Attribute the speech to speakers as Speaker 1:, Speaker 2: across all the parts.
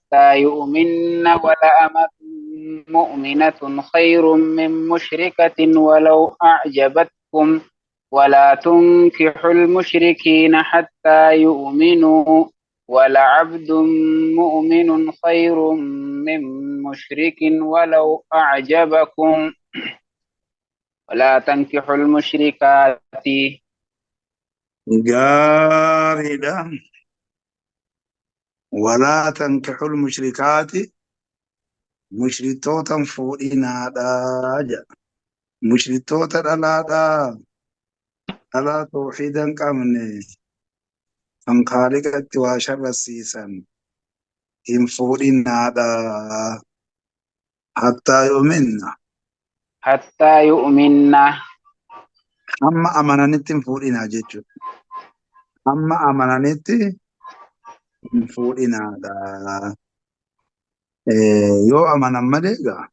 Speaker 1: حتى يؤمن ولأمة مؤمنة خير من مشركة ولو أعجبتكم ولا تنكحوا المشركين حتى يؤمنوا ولعبد مؤمن خير من مشرك ولو أعجبكم ولا تنكحوا المشركات.
Speaker 2: Gaariidha. Walaa tankixul mushrikaati, mushriktoota hin fuudhinaadha jedha. Mushriktoota dhalaadha. Dhalaa tawxiida hin qabne kan kaaliqatti waa sharrasiisan hin fuudhinaadha. Hattaa yu'minna.
Speaker 1: Hattaa yu'minna.
Speaker 2: Hamma amananitti hin fuudhinaa jechuudha. Hamma amananitti hin fuudhinaadha. Yoo amanan malee egaa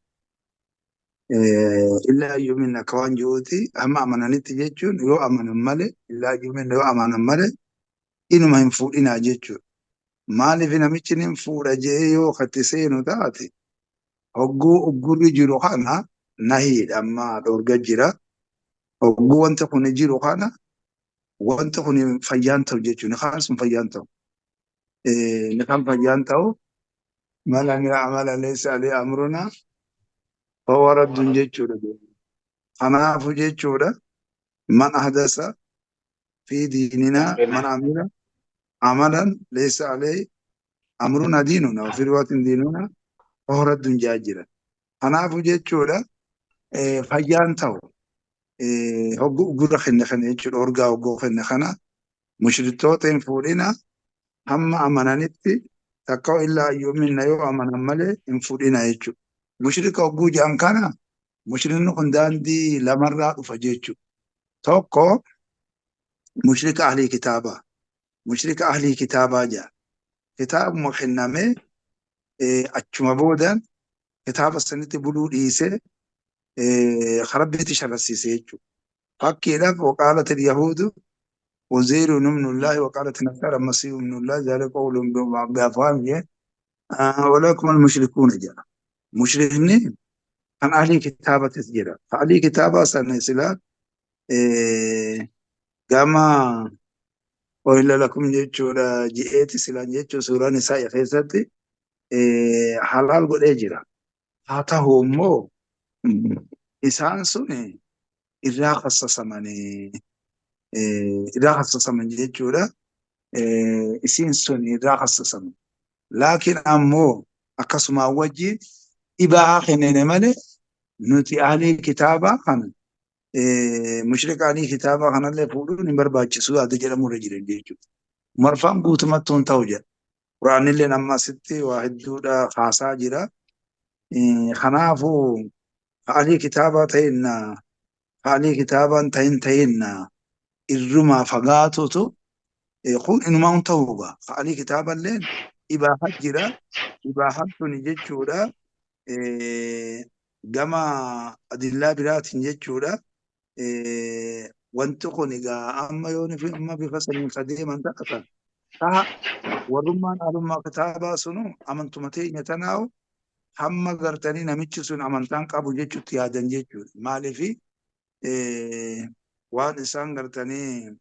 Speaker 2: illaa yu'minna akka waan jiruuti, hamma amananitti jechuun yoo amanan malee, illaa yu'minna, yoo amanan malee inuma hin fuudhinaa jechuudha. Maaliif namichi hin fuudha jedhee yoo katti seenu taate, hogguu uggurri jiru kana nahiidha, amma dhorga jira. Hogguu wanti kun jiru kana wanti kun fayyaan ta'u jechuudha. Nikaan sun fayyaan ta'u. Nikaan fayyaan ta'u, man amila amala laysa alayhi amruna fahuwa raddun jechuudha. Kanaafu jechuudha, man ahdasa fi diininaa, man amila amalan laysa alayhi amruna diinuna wa fi riwaayatin diinuna fahuwa raddun jaa jira. Kanaafu jechuudha, fayyaan ta'u hogguu uggura kenne kana jechuudha, orgaa hogguu kenne kana mushriktoota hin fuudhina hamma amananitti, takka illaa yu'minna, yoo amanan malee hin fuudhina jechuudha. Mushrika hogguu jedhan kana, mushrikni kun daandii lamarraa dhufa jechuudha. Tokko mushrika ahlii kitaabaa. Mushrika ahlii kitaabaa jedha. Kitaabuma kennamee achuma boodan kitaaba sanitti buluu dhiisee rabbiitti sharrasiise jechuudha. Fakkiidhaaf, وقالت اليهود عزير ابن الله وقالت النصارى المسيح ابن الله ذلك قولهم بأفواههم jee ولكم المشركون jedha. Mushrikni kan ahlii kitaabatis jira. Ahlii kitaabaa sana silaa gama أحل لكم jechuudha ji'eeti silaan jechuu suuraan isaa keessatti halaal godhee jira. Haa ta'u immoo isaan sun irraa khassasamanii, irraa khassasaman jechuudha. Isiin sun irraa khassasaman. Laakiin ammoo akkasuma wajjin ibaa kennine malee nuti ahlii kitaabaa kana, mushrika ahlii kitaabaa kanallee fuudhuun hin barbaachisu yaada jedhamurra jiran jechuudha. Marfaan guutumatti hin ta'u jedha. Quraanillee amma asitti waa hedduudha kaasaa jira. Kanaafuu ahlii kitaabaa ta'inna, ahlii kitaabaan ta'inna irrumaa fagaatutu kun inumaa hin ta'u gaa. Ahlii kitaaballee ibaaha jira. Ibaahaan tuni jechuudha gama adillaa biraatiin jechuudha. Wanti kun egaa amma yoo amma bifa saniin ka deeman taatan taha, warrummaan ahlummaa kitaabaa sunu amantuma teenya tanaa'u hamma gartanii namichi sun amantaan qabu jechuutti yaadan jechuudha. Maaliifi waan isaan gartanii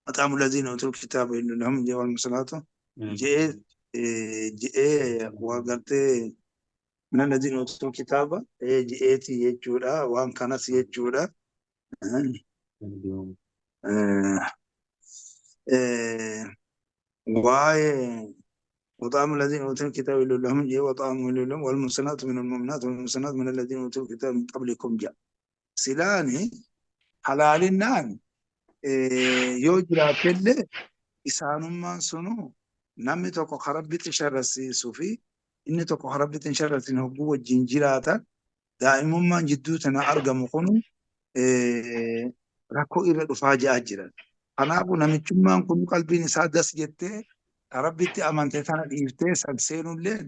Speaker 2: وطعام الذين أوتوا الكتاب حل لهم والمحصنات je'ee je'ee waa gartee من الذين أوتوا الكتاب je'eeti jechuudha, waan kanas jechuudha. Waa'ee وطعام الذين أوتوا الكتاب حل لهم جاء وطعام حل لهم والمحصنات من المؤمنات والمحصنات من الذين أوتوا الكتاب من قبلكم جاء silaani halaalinaan yoo jiraatellee isaanummaan sunu namni tokko karabbitti sharrasiisuu fi inni tokko karabbitti hin sharrasiin hogguu wajjin jiraatan, daa'imummaan jidduu tana argamu kun rakkoo irra dhufaa ji'aa jiran. Kanaafuu namichummaan kun qalbiin isaa das jettee rabbitti amante tana dhiiftee san seenullee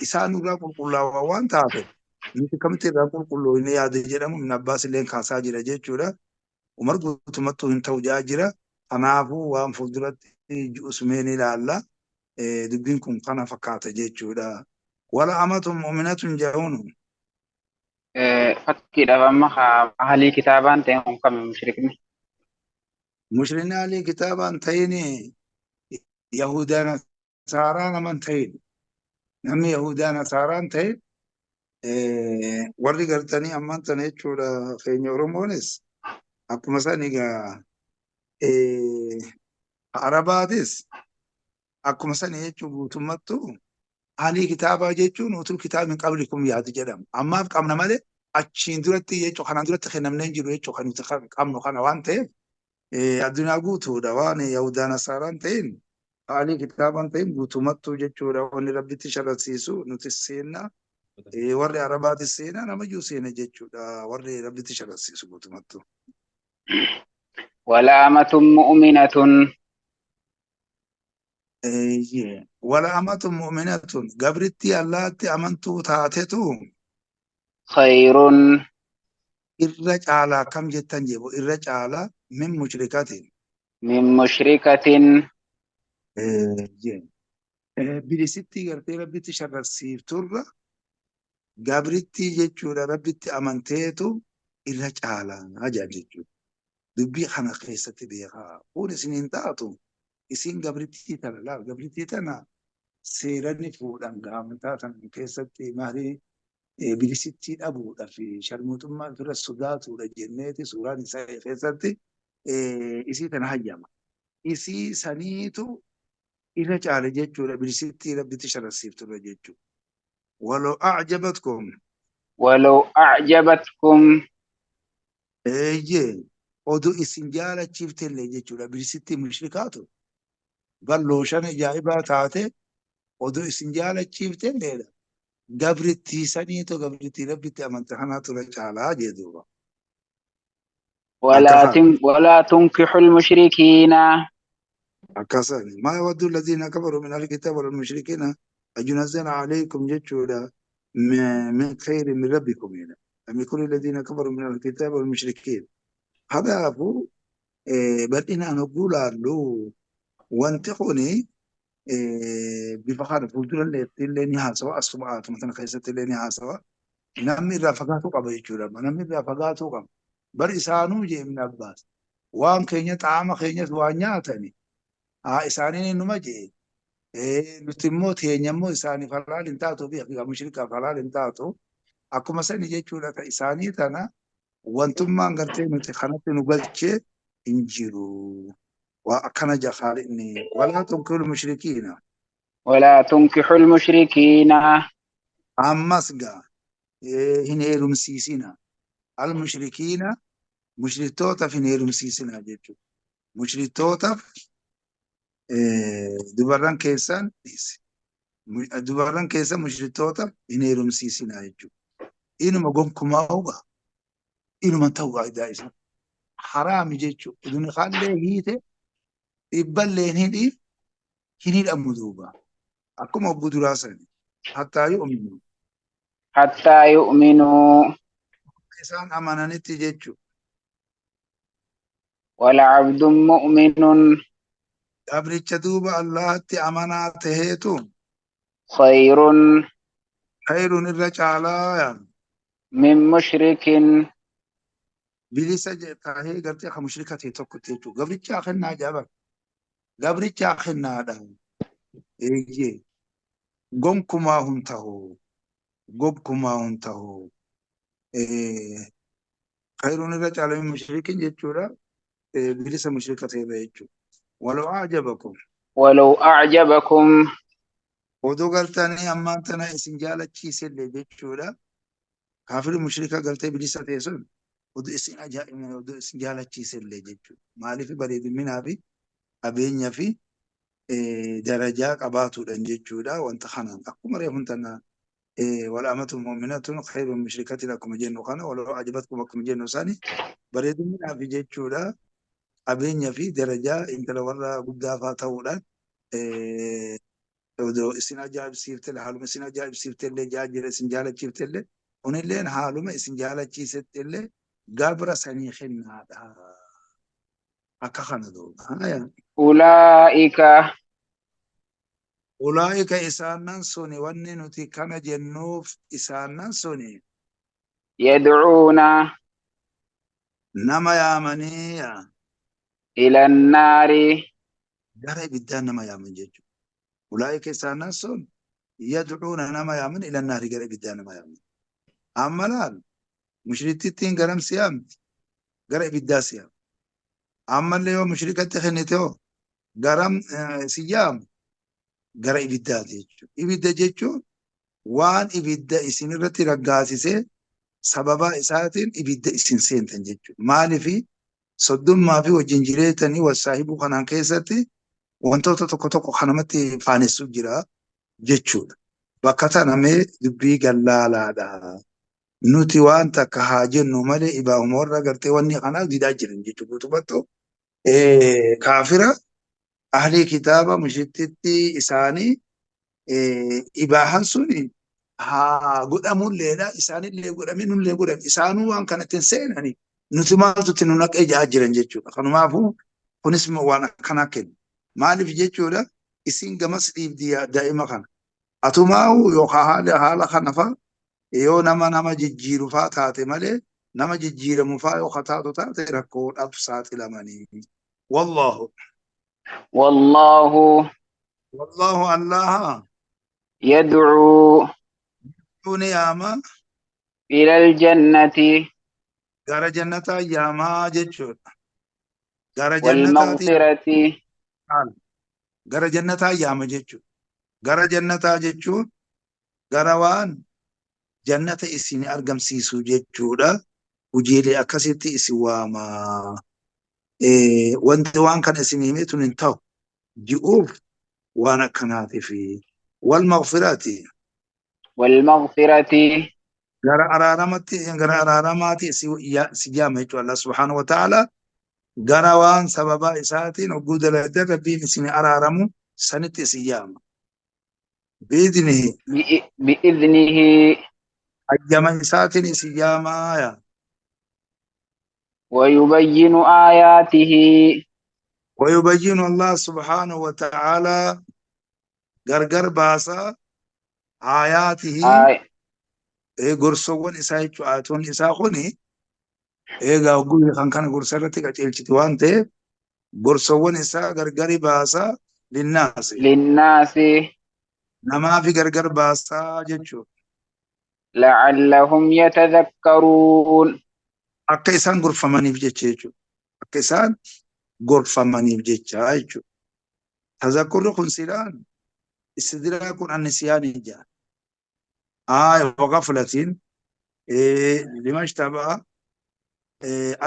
Speaker 2: isaan irraa qulqullaa'aa waan taate, nuti kamitti irraa qulqulloofne yaada jedhamu Ibn Abbaas illee kaasaa jira jechuudha. Umar guutumattuu hin ta'u jaa jira. Kanaafuu waan fuulduratti ji'us mee ni ilaalla. Dubbiin kun kana fakkaata jechuudha. Wala amatun mu'minatun jedhuun
Speaker 1: Fakkiidhaaf amma ahlii kitaabaan ta'e kun kami mushrikni?
Speaker 2: Mushrikni ahlii kitaabaan ta'in Yahudaa Nasaaraa naman ta'in. Namni Yahudaa Nasaaraan ta'e warri gartanii ammaan tana jechuudha keenya Oromoonis akkuma isaan egaa Arabaatis akkuma sani jechuun guutummattuu ahlii kitaabaa jechuun utuu kitaabni qablikum yaadu jedhama. Ammaaf qabna malee achiin duratti jechuun kanaan duratti kennamnee hin jiru jechuun kan nuti qabnu kana waan ta'eef addunyaa guutuudha waan Yahudaa Nasaaraan ta'in ahlii kitaabaan ta'in guutummattuu jechuudha wanni Rabbitti sharrasiisu nuti seenna warri Arabaatis seena namayyuu seena jechuudha warri Rabbitti sharrasiisu guutummattuu.
Speaker 1: Wala amatun mu'minatun
Speaker 2: Wala amatun mu'minatun gabritti Allaatti amantuu taatetu
Speaker 1: khayrun
Speaker 2: irra caalaa kam jettan jebu irra caalaa min mushrikatin.
Speaker 1: Min mushrikatin.
Speaker 2: Bilisittii gartee Rabbitti sharrasiifturra gabrittii jechuudha Rabbitti amanteetu irra caalaa jedha jechuudha. Dubbii kana keessatti beekaa. Kun isiniin taatu isin gabrittii tana laal gabrittii tana seerani fuudhan gaafataa tana keessatti maali bilisittii dhabuudha fi sharmuuxummaa ofirra sodaatuudha jenneeti suuraan isaa keessatti isii tana hayyama. Isii saniitu irra caala jechuudha bilisittii Rabbitti sharrasiifturra jechuudha. Walau a'jabatkum.
Speaker 1: Walau a'jabatkum.
Speaker 2: Eeyyee oduu isin jaalachiiftellee jechuudha bilisittii mushrikaatu balloo shan ajaa'ibaa taate oduu isin jaalachiiftelleedha. Gabrittii saniitu gabrittii Rabbitti amante kanaatu irra caalaa jee duuba.
Speaker 1: ولا تنكحوا المشركين.
Speaker 2: Akkasani. ما يود الذين كفروا من أهل الكتاب والمشركين أن ينزل عليكم jechuudha من خير من ربكم هنا. لم يكن الذين كفروا من أهل الكتاب والمشركين. Kanaafuu bal'inaan hogguu laallu wanti kuni bifa kana fuuldura illee ni haasawa asuma haatuma tana keessatti illee ni haasawa. Namni irraa fagaatuu qaba jechuudha. Namni irraa fagaatuu qaba. Bar isaanuu jee Ibn Abbaas waan keenya xaama keenyas waan nyaatani. Haa isaaniin numa jee. Nuti immoo teenya immoo isaaniif halaal hin taatu fi haqiiqa mushrikaaf halaal hin taatu. Akkuma sani jechuudha ka isaanii tana wantummaan gartee nuti kanatti nu galchee hin jiru. Waa akkana jahaal inni walaa tunkihul mushrikiina.
Speaker 1: ولا تنكحوا المشركين.
Speaker 2: Ammas gaa hin heerumsiisina. Al mushrikiina mushriktootaaf hin heerumsiisina jechuudha. Mushriktootaaf dubarran keessan dubarran keessa mushriktoota hin heerumsiisina jechuudha. Inuma gonkumaa uga inuma ta'u qaayidaa isa. Haraami jechuudha. Idun kaallee hiite dhibballee hin hidhiif hin hidhamu duuba. Akkuma obbo duraa sani. Hattaa yu'minu.
Speaker 1: حتى يؤمنوا.
Speaker 2: Isaan amananitti jechuudha.
Speaker 1: ولعبد مؤمن
Speaker 2: Gabricha duuba Allahatti amanaa taheetu
Speaker 1: خير
Speaker 2: khayrun irra caalaa
Speaker 1: من مشرك
Speaker 2: bilisa tahee gartee ka mushrika ta'e tokkotti jechuudha. Gabrichaa kennaa jaaban. Gabrichaa kennaadha. Eeyyee. Gonkumaa hun ta'u. Gonkumaa hun ta'u. Khayrun irra caalaa min mushrikin jechuudha. Bilisa mushrika ta'e irra jechuudha. Walau a'jabakum.
Speaker 1: ولو أعجبكم
Speaker 2: Oduu galtanii ammaan tana isin jaalachiisellee jechuudha. Kaafirri mushrika galtee bilisa ta'e sun oduu isin ajaa'iba oduu isin jaalachiisellee jechuudha. Maaliif bareedinaa fi qabeenya fi darajaa qabaatuudhaan jechuudha. Wanta kanaan akkuma reefun tana wal'amatu mu'minatun khayrun mushrikatin akkuma jennu kana walau ajabatkum akkuma jennu sani bareedinaa fi jechuudha. Qabeenya fi darajaa intala warra guddaa fa'aa ta'uudhaan odoo isin ajaa'ibsiiftellee haaluma isin ajaa'ibsiiftellee jaajira isin jaalachiiftellee kunilleen haaluma isin jaalachiisettellee gabra sanii kennaadha. Akka kana duuba.
Speaker 1: أولئك
Speaker 2: Ulaa'ika isaanan suni wanni nuti kana jennuuf isaanan suni
Speaker 1: yad'uuna
Speaker 2: nama yaamanii
Speaker 1: ila annaari
Speaker 2: gara ibiddaa nama yaaman jechuudha. Ulaa'ika isaanan sun yad'uuna nama yaaman ila annaari gara ibiddaa nama yaaman. Amma laal mushriktittiin garam si yaamti? Gara ibiddaa si yaamti. Ammallee yoo mushrikatti kennite hoo garam si yaamu? Gara ibiddaati jechuudha. Ibidda jechuun waan ibidda isin irratti raggaasisee sababa isaatiin ibidda isin seentan jechuudha. Maaliifi soddummaa fi wajjin jireetanii wal saahibuu kanaan keessatti wantoota tokko tokko kanamatti faanessu jira jechuudha. Bakka tana mee dubbii gallaalaadha. Nuti waan takka haa jennu malee ibaahuma warra gartee wanni kanaaf didaa jiran jechuudha. Guutummattuu kaafira ahlii kitaaba mushriktittii isaanii ibaahan suni haa godhamulleedha. Isaanillee godhame nullee godhame. Isaanuu waan kanatti hin seenani. Nuti maaltu itti nu naqee ja'aa jiran jechuudha. Kanumaafuu kunis waan akkanaa kennu. Maaliif jechuudha isin gamas dhiibdi daa'ima kana. Atumaa'u yookaan haala kana fa'a yoo nama nama jijjiiru fa'a taate malee nama jijjiiramu fa'a yoo taatu taate rakkoodhaaf saaxilamanii. Wallaahu.
Speaker 1: Wallaahu.
Speaker 2: Wallaahu Allaha.
Speaker 1: Yad'uu.
Speaker 2: Ni yaama.
Speaker 1: Ila aljannati.
Speaker 2: Gara jannataa yaamaa jechuudha. Gara jannataati.
Speaker 1: Walmaghfirati.
Speaker 2: Gara jannataa yaama jechuudha. Gara jannataa jechuun gara waan jannata isin argamsiisu jechuudha. Hojiilee akkasitti isin waama. Wanti waan kana isin himee tun hin ta'u. Ji'uuf waan akkanaatiif. Wal maghfirati.
Speaker 1: Wal maghfirati.
Speaker 2: Gara araaramatti gara araaramaati si yaama jechuudha. Allah subhaanahu wa ta'ala gara waan sababa isaatiin hogguu dalagdan rabbiin isin araaramu sanitti isin yaama. Biidnihi.
Speaker 1: Biidnihi.
Speaker 2: Hayyama isaatiin isin yaamaaya.
Speaker 1: ويبين آياته.
Speaker 2: ويبين الله سبحانه وتعالى غرغر باسا آياته. غرسوون إسا jechuudha. Ayatoonni isaa kuni egaa hogguu kan kana gorsa irratti qajeelchiti waan ta'eef gorsawwan isaa gargari baasaa linnaasi.
Speaker 1: Linnaasi.
Speaker 2: Namaafi gargar baasaa jechuudha.
Speaker 1: La'allahum yatadhakkaruun.
Speaker 2: Akka isaan gorfamaniif jecha jechuudha. Akka isaan gorfamaniif jecha jechuudha. Tazakkurri kun silaan istidraakun annisyaanii jedha. Waqaflatiin limashtabaa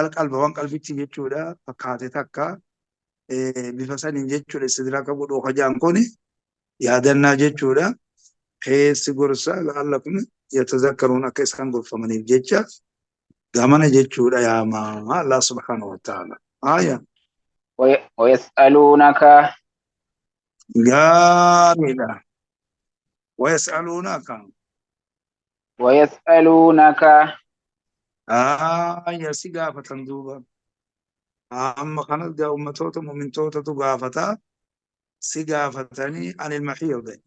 Speaker 2: alqalba waan qalbitti jechuudha. Fakkaate takka bifa saniin jechuudha. Istidraaka godhuu hajaan kuni yaadannaa jechuudha. Keessi gorsa la'allakum yatazakkaruun akka isaan gorfamaniif jecha gamana jechuudha yaamaa Allah subhaanahu wa ta'ala. Aya.
Speaker 1: Wayas'aluunaka.
Speaker 2: Gaariidha. Wayas'aluunaka.
Speaker 1: Wayas'aluunaka.
Speaker 2: Aya si gaafatan duuba. Amma kanas gaa ummatoota mu'mintootatu gaafata. Si gaafatanii anil mahiidi.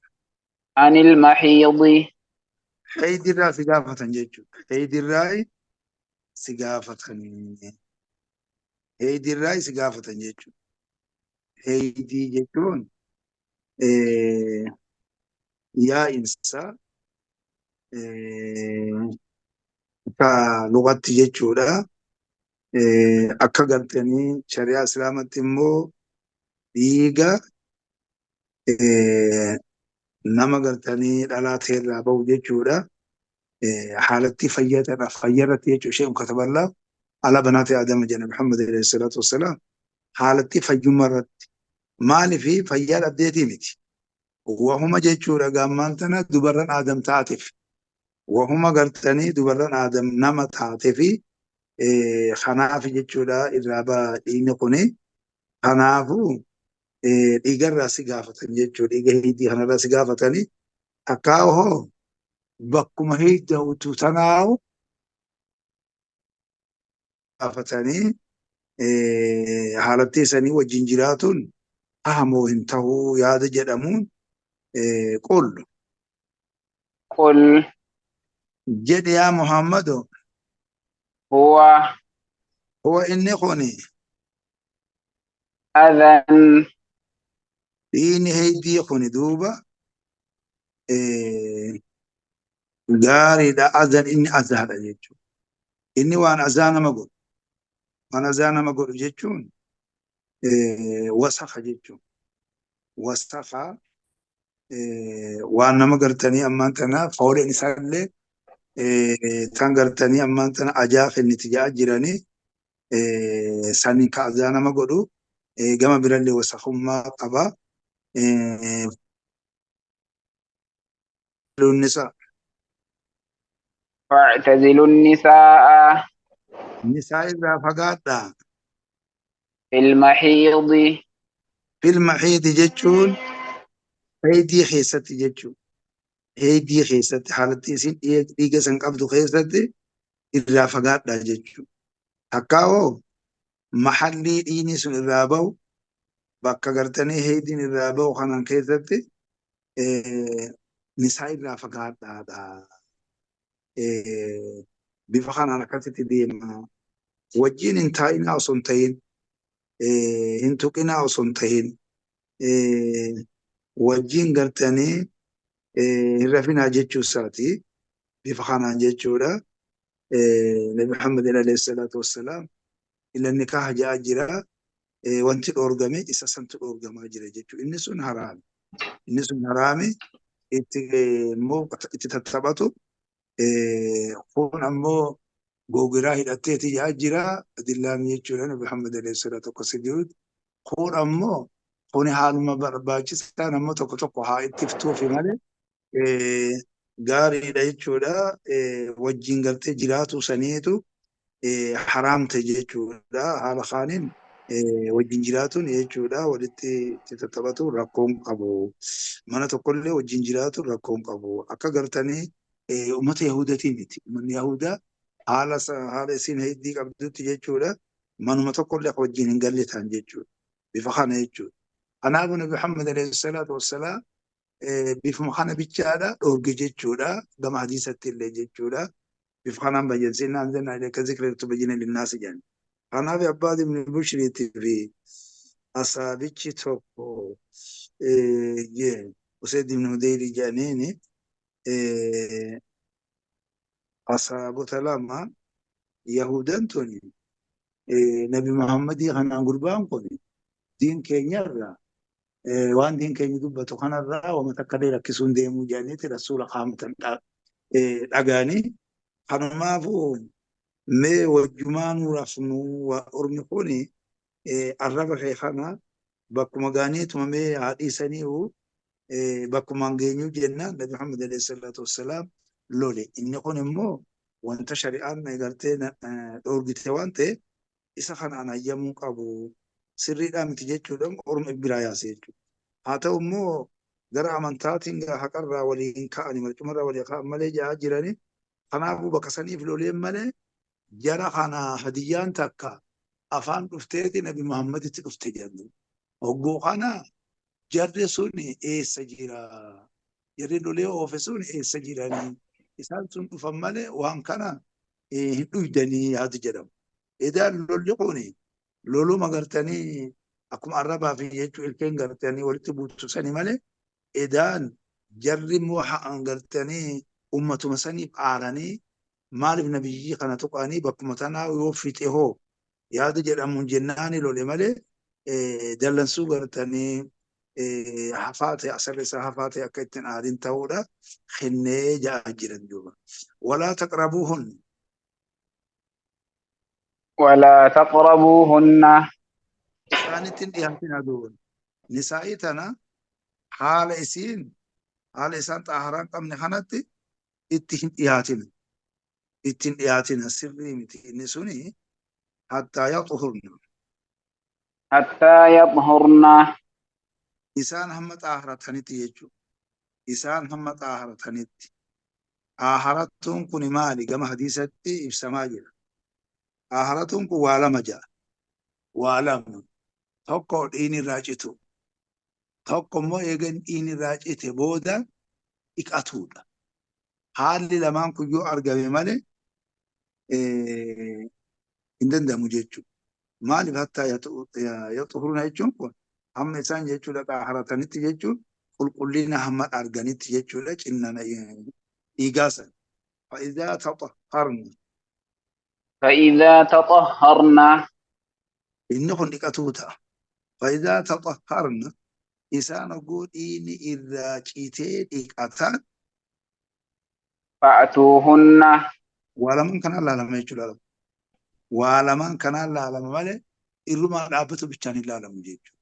Speaker 1: Anil mahiidi.
Speaker 2: Heedirraa si gaafatan jechuudha. Heedirraa si gaafatanii. Heedirraa si gaafatan jechuudha. Heedii jechuun yaa'insa akka lugatti jechuudha. Akka galtanii shari'aa islaamatti immoo dhiiga nama galtanii dhalaa ta'erraa bahu jechuudha. Haalatti fayyarratti jechuudha. Isheen kataballaa ala banaati Aadama jedha Muhammad alayhi salaatu wassalaam. Haalatti fayyummaa irratti maaliif fayyaa dhabdeetii miti. Wahuma jechuudha gaammaan tana dubarran Aadam taateef. Wahuma galtanii dubarran Aadam nama taateefi kanaaf jechuudha irraa ba'a dhiigni kuni. Kanaafuu dhiigarraa si gaafatan jechuudha. Dhiiga hiddii kanarraa si gaafatanii takkaa hoo bakkuma hidda utuu tanaa'u gaafatanii haalattii sanii wajjin jiraatuun hamoo hin ta'uu yaada jedhamuun Qul
Speaker 1: Qul
Speaker 2: jedhi yaa Muhammadu
Speaker 1: huwa
Speaker 2: huwa inni kuni
Speaker 1: adhan
Speaker 2: dhiini heydii kuni duuba gaariidha azan inni azaadha jechuudha. Inni waan azaa nama godhu. Waan azaa nama godhu jechuun wasakha jechuudha. Wasakha waan nama gartanii ammaan tana fooleen isaallee tan gartanii ammaan tana ajaa kenniti ja'a jiranii saniin ka azaa nama godhu gama birallee wasakhummaa qaba. Nisa
Speaker 1: fa'tazilu nisaa'a
Speaker 2: nisaa irraa fagaadhaa.
Speaker 1: Fil mahiidi
Speaker 2: Fil mahiidi jechuun heydii keessatti jechuudha. Heydii keessatti haalatti isin dhiiga san qabdu keessatti irraa fagaadhaa jechuudha. Takkaa hoo mahallii dhiigni sun irraa bahu bakka gartanii heydiin irraa bahu kanan keessatti nisaa irraa fagaadhaadha. Bifa kanaan akkasitti deema. Wajjin hin taa'inaa osoo hin ta'in, hin tuqinaa osoo hin ta'in, wajjin gartanii hin rafinaa jechuu isaati. Bifa kanaan jechuudha. Nabi Muhammad alayhi salaatu wassalaam ila nikaaha ja'a jira. Wanti dhoorgame isa santu dhoorgamaa jira jechuudha. Inni sun haraami. Inni sun haraami. Itti immoo itti tattaphatu. Kun ammoo gogiraa hidhatteeti ja'a jira. Adillaami jechuudha Nabi Muhammad alayhi salaatu akkasi jirutti. Kun ammoo kuni haaluma barbaachisaan ammoo tokko tokko haa itti iftuufi malee gaariidha jechuudha. Wajjin gartee jiraatu saniitu haraamte jechuudha. Haala kaaniin wajjin jiraatuun jechuudha. Walitti itti tattaphatu rakkoon qabu. Mana tokkollee wajjin jiraatu rakkoon qabu. Akka gartanii uummata Yahudatii miti. Uummanni Yahudaa haala haala isiin heddii qabdutti jechuudha. Manuma tokkollee akka wajjin hin galle ta'an jechuudha. Bifa kana jechuudha. Kanaafuu Nabi Muhammad alayhi salaatu wassalaam bifuma kana bichaadha dhoorge jechuudha. Gama hadiisatti illee jechuudha. Bifa kanaan bayyansi innaa anzalnaa ilayka zikra litubayyina linnaasi jedhan. Kanaaf Abbaad ibn Bushriitii fi asaabichi tokko Usayd ibn Hudayri jedhaniini asaabota lama Yahudan tuni Nabi Muhammadii kanaan gurbaan kun diin keenyarraa waan diin keenya dubbatu kanarraa wama takka illee rakkisuun deemuu jedhaniiti rasuula qaamatan dhagaanii kanumaafuu mee wajjumaanuu rafnuu ormi kun arraba kee kana bakkuma gaaniituma mee haa dhiisaniiru bakkumaan geenyuu jennaan Nabi Muhammad alayhi salaatu wassalaam lole. Inni kun immoo wanta shari'aan gartee dhoorgite waan ta'eef isa kana an hayyamuu qabu. Sirriidhaa miti jechuudha orma biraa yaase jechuudha. Haa ta'u immoo gara amantaatiin haqarraa waliin ka'ani marcumarraa waliin ka'an malee ja'a jirani. Kanaafuu bakka saniif loleen malee jara kana hadiyyaan takka afaan dhufteeti Nabi Muhammaditti dhufte jedhu. Hogguu kana jarri sun eessa jira? Jarri lolee oofe sun eessa jiranii? Isaan sun dhufan malee waan kana hin dhuydanii yaadu jedhamu. Edaan lolli kun loluma gartanii akkuma arrabaa fi jechuu ilkeen gartanii walitti buutu sani malee edaan jarri immoo ha'an gartanii ummatuma saniif aaranii maaliif nabiyyii kana tuqanii bakkuma tanaa yoo fixe hoo yaada jedhamuun jennaani lole malee dallansuu gartanii hafaa ta'e asirri isaa hafaa ta'e akka ittiin aariin ta'uudha kennee ja'a jiran duuba. Walaa taqrabuuhun.
Speaker 1: Walaa taqrabuuhunna.
Speaker 2: Isaanitti hin dhiyaatin duuba. Nisaa'ii tana haala isiin haala isaan xaaharaa hin qabne kanatti itti hin dhiyaatin. Itti hin dhiyaatin sirrii miti inni suni hattaa yaxuhurna.
Speaker 1: Hattaa yaxuhurna.
Speaker 2: Isaan hamma xaaharatanitti jechuudha. Isaan hamma xaaharatanitti. Xaaharatuun kun maali? Gama hadiisatti ibsamaa jira. Xaaharatuun kun waa lama ja'a. Waa lama. Tokko dhiigni irraa citu. Tokko immoo eega dhiigni irraa cite booda dhiqatuudha. Haalli lamaan kun yoo argame malee hin danda'amu jechuudha. Maaliif hattaa yaxuhurna jechuun kun hamma isaan jechuudha xaaharatanitti jechuun qulqullina hamma arganitti jechuudha cinnana dhiigaa sana. Fa'izaa taxaharna.
Speaker 1: فإذا تطهرن
Speaker 2: Inni kun dhiqatuu ta'a. Fa'izaa taxaharna isaan hogguu dhiigni irraa citee dhiqatan
Speaker 1: فأتوهن
Speaker 2: waa lamaan kanaan laalama jechuudha. Waa lamaan kanaan laalama malee irrumaa dhaabbatu bichaan hin laalamu jechuudha.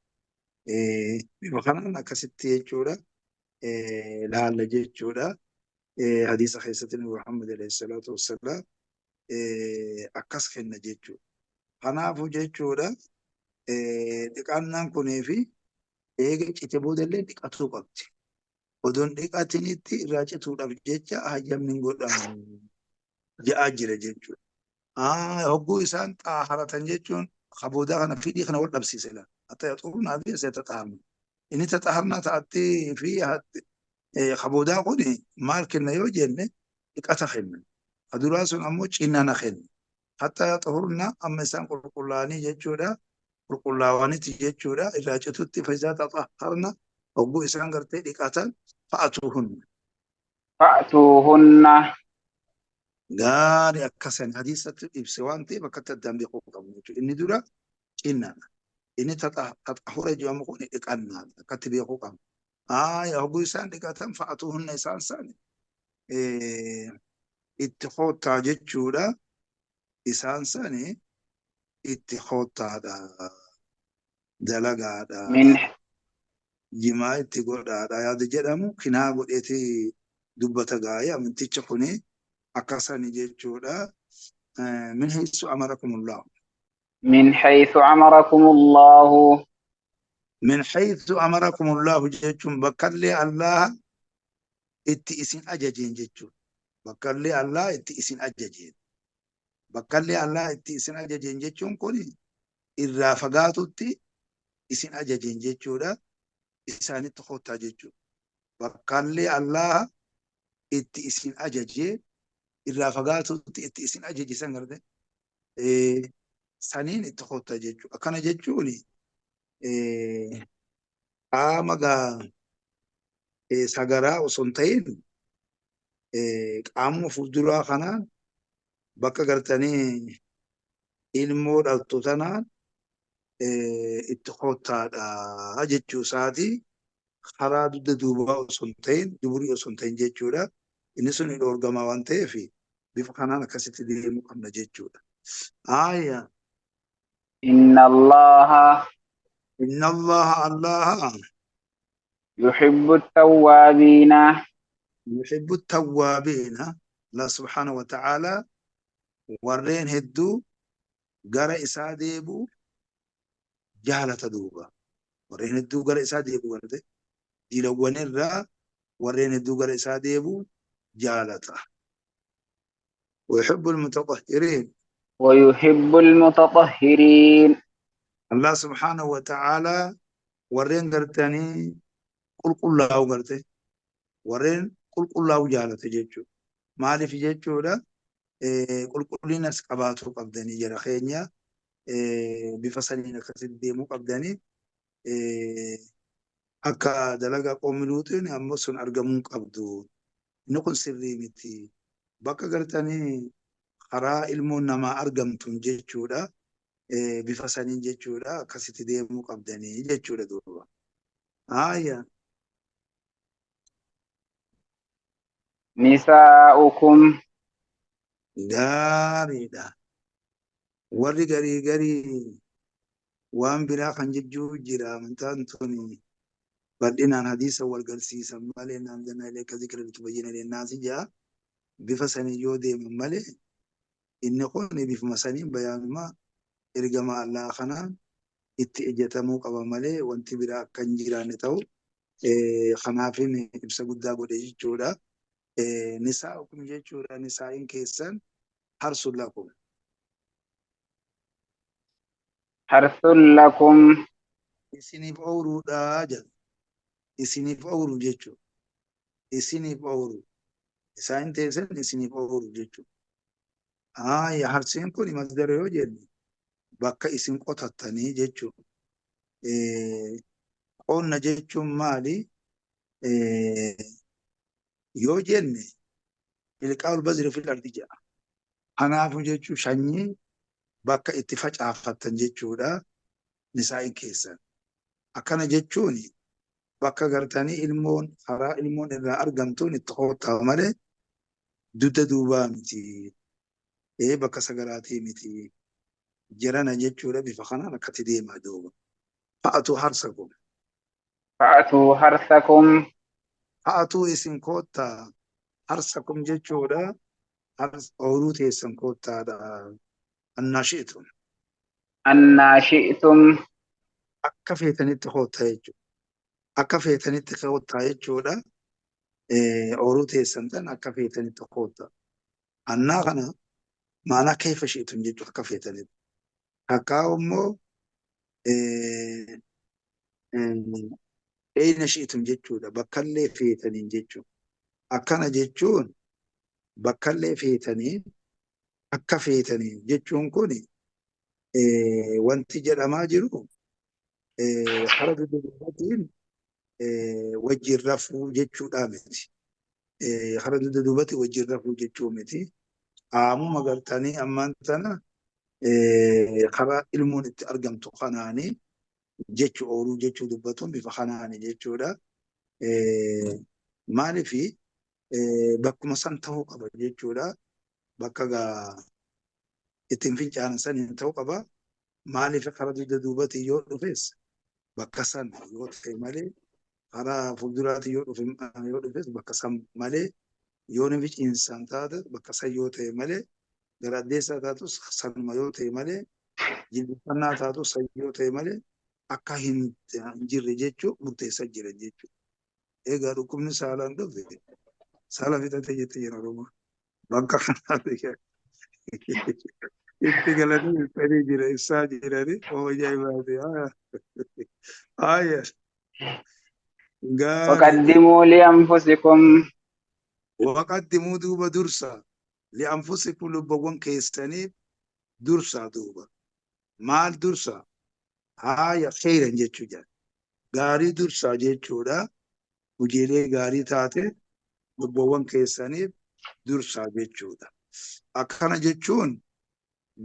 Speaker 2: Bifa kanaan akkasitti jechuudha. Laalla jechuudha. Hadiisa keessatti Nabi Muhammad alayhi salaatu wassalaam akkas kenna jechuudha. Kanaafuu jechuudha dhiqannaan kunii fi eega cite boodallee dhiqatuu qabdi. Odoon dhiqatinitti irraa cituudhaaf jecha hayyamni hin godhamu je'aa jira jechuudha. Hogguu isaan xaaharatan jechuun kaboodaa kana fidhii kana wal dhabsiise laata. Hatta yaxuurnaa fi isa taxaharna. Inni taxaharnaa ta'atti fi kaboodaa kun maal kenna yoo jenne dhiqata kenna. Kaduraa sun ammoo cinnana kenna. Hatta yaxuurna amma isaan qulqullaa'anii jechuudha. Qulqullaa'anitti jechuudha. Irraa citutti fayyisaa taxaharna hogguu isaan gartee dhiqatan fa'atuuhunna.
Speaker 1: فأتوهن
Speaker 2: Gaarii akkasan hadiisatti ibse waan ta'eef akkatti addaan beekuu qabnu jechuudha. Inni dura cinnaadha. Inni taxahura jedhamu kun dhiqannaadha. Akkatti beekuu qabnu. Hogguu isaan dhiqatan fa'atuuhunna isaan san itti koottaa jechuudha. Isaan san itti koottaadha. Dalagaadha.
Speaker 1: من
Speaker 2: Jimaa itti godhaadha. Yaada jedhamu kinaa godheeti dubbata gaa'ee amanticha kuni akkasani jechuudha. Min haysu amarakumullah.
Speaker 1: من حيث أمركم الله
Speaker 2: Min haythu amarakumullahu jechuun bakkallee Allah itti isin ajajeen jechuudha. Bakkallee Allah itti isin ajajeen. Bakkallee Allah itti isin ajajeen jechuun kun irraa fagaatutti isin ajajeen jechuudha. Isaanitti koottaa jechuudha. Bakkallee Allah itti isin ajajee irraa fagaatutti itti isin ajaje san garte saniin itti koottaa jechuudha. Akkana jechuun qaama gaa sagaraa osoo hin ta'in qaamuma fuulduraa kanaan bakka gartanii ilmoo dhaltu tanaan itti koottaadha jechuu isaati. Karaa dugda duubaa osoo hin ta'in duburii osoo hin ta'in jechuudha. Inni sun hin dhoorgamaa waan ta'eef bifa kanaan akkasitti deemuu qabna jechuudha. Aya
Speaker 1: إن الله
Speaker 2: inna Allaha Allaha
Speaker 1: يحب التوابين
Speaker 2: yuhibbu tawwaabiina. Allah subhaanahu wa ta'ala warreen hedduu gara isaa deebi'u jaalata duuba. Warreen hedduu gara isaa deebi'u garte diilawwan irraa warreen hedduu gara isaa deebi'u jaalata. ويحب المتطهرين
Speaker 1: ويحب المتطهرين
Speaker 2: Allah subhaanahu wa ta'ala warreen gartanii qulqullaa'u garte warreen qulqullaa'u jaalata jechuudha. Maaliif jechuudha? Qulqullinas qabaatuu qabdanii jara keenya bifa saniin akkasitti deemuu qabdanii akka dalagaa qoomi luuxiin ammoo sun argamuu qabdu. Inni kun sirrii miti. Bakka gartanii karaa ilmoon namaa argamtuun jechuudha. Bifa saniin jechuudha. Akkasitti deemuu qabdanii jechuudha duuba. Haaya.
Speaker 1: نساؤكم
Speaker 2: Gaariidha. Warri garii garii waan biraa kan jechuu jira amantaan tuni bal'inaan hadiisa wal galsiisan malee naan janna ilayka zikra litubayyina linnaasi jaa bifa sanii yoo deeman malee inni kun bifuma saniin bayaanuma ergama Allah kanaan itti ejjetamuu qaba malee wanti biraa akka hin jiraanne ta'u kanaafin ibsa guddaa godhe jechuudha. Nisaa'ukum jechuudha nisaa'iin keessan harsun lakum.
Speaker 1: حرث لكم
Speaker 2: Isiniif ooyiruudha jedha. Isiniif oowru jechuudha. Isiniif oowru. Isaan teessan isiniif oowru jechuudha. Haaya harsiin kun masdara yoo jennu bakka isin qotattanii jechuudha. Qonna jechuun maali? Yoo jenne ilqaa'ul bazri fil ardi jedha. Kanaafuu jechuun sanyii bakka itti facaafattan jechuudha nisaa'in keessan. Akkana jechuun bakka gartanii ilmoon karaa ilmoon irraa argamtuun itti hoottaa malee dugda duubaa miti. Bakka sagaraatii miti. Jarana jechuudha bifa kanaan akkatti deemaa duuba. Fa'atuu harsakum.
Speaker 1: Fa'atuu harsakum.
Speaker 2: Fa'atuu isin koottaa harsakum jechuudha. Ooyiruu teessan koottaadha. Annaa shi'tum.
Speaker 1: Annaa shi'tum.
Speaker 2: Akka feetanitti koottaa jechuudha. Akka feetanitti koottaa jechuudha. Ooyiruu teessan tan akka feetanitti koottaa. Annaa kana maanaa keefa shi'tum jechuudha akka feetanitti. Takkaa immoo eeyna shi'tum jechuudha. Bakkallee feetaniin jechuudha. Akkana jechuun bakkallee feetaniin akka feetaniin jechuun kun wanti jedhamaa jiru hara dugda duubaatiin wajjin rafuu jechuudha miti. Hara dugda duubatti wajjin rafuu jechuu miti. Qaamuma gartanii ammaan tana karaa ilmoon itti argamtu kanaanii jechuu ooluu jechuu dubbatuun bifa kanaanii jechuudha. Maaliifi bakkuma san ta'uu qaba jechuudha. Bakka gaa ittiin fincaanan san hin ta'uu qaba. Maaliif karaa dugda duubatti yoo dhufes bakka san yoo ta'e malee karaa fuulduraatti yoo dhufes bakka san malee yoo namni ciinsaan taate bakka san yoo ta'e malee gara addeessaa taatus sanuma yoo ta'e malee jilbifannaa taatus san yoo ta'e malee akka hin jirre jechuu murteessaa jira jechuudha. Egaa dhukkubni saalaan dhufe saala fixate jette jira Oromoo. Bakka kanaatti itti galanii ibsanii jira ibsaa jiranii ajaa'ibaati. Haaya. Gaarii.
Speaker 1: Waqaddimuu li'anfusikum.
Speaker 2: Waqaddimuu duuba dursa. Li'anfusikum lubbawwan keessaniif dursa duuba. Maal dursa? Haaya kheyran jechuu jira. Gaarii dursa jechuudha. Hojiilee gaarii taate lubbawwan keessaniif dursaa jechuudha. Akkana jechuun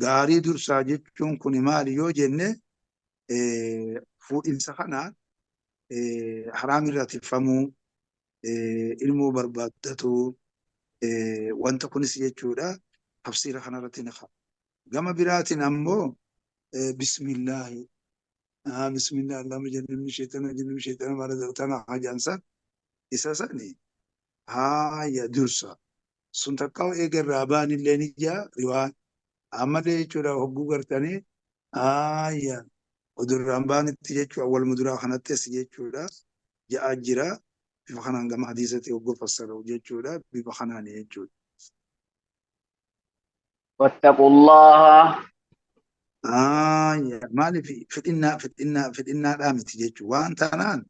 Speaker 2: gaarii dursaa jechuun kun maali yoo jenne fuudhinsa kanaan haraam irraa tiffamuu, ilmoo barbaaddatuu, wanta kunis jechuudha tafsiira kanarratti ni ka'a. Gama biraatiin ammoo bismillaahi bismillah allahumma jannibni shaytana jannibni shaytana ma razaqtana hajaansa isa sani haaya dursa sun takka eega irraa ba'anillee ni jaa riwaan ammallee jechuudha hogguu gartanii haaya odurraan ba'anitti jechuudha awwal muduraa kanattis jechuudha ja'aa jira bifa kanaan gama hadiisatti hogguu fassaramu jechuudha bifa kanaan jechuudha.
Speaker 1: Wattaqullaha.
Speaker 2: Haaya maaliif fedhinnaa fedhinnaa fedhinnaadhaa miti jechuudha waan taanaan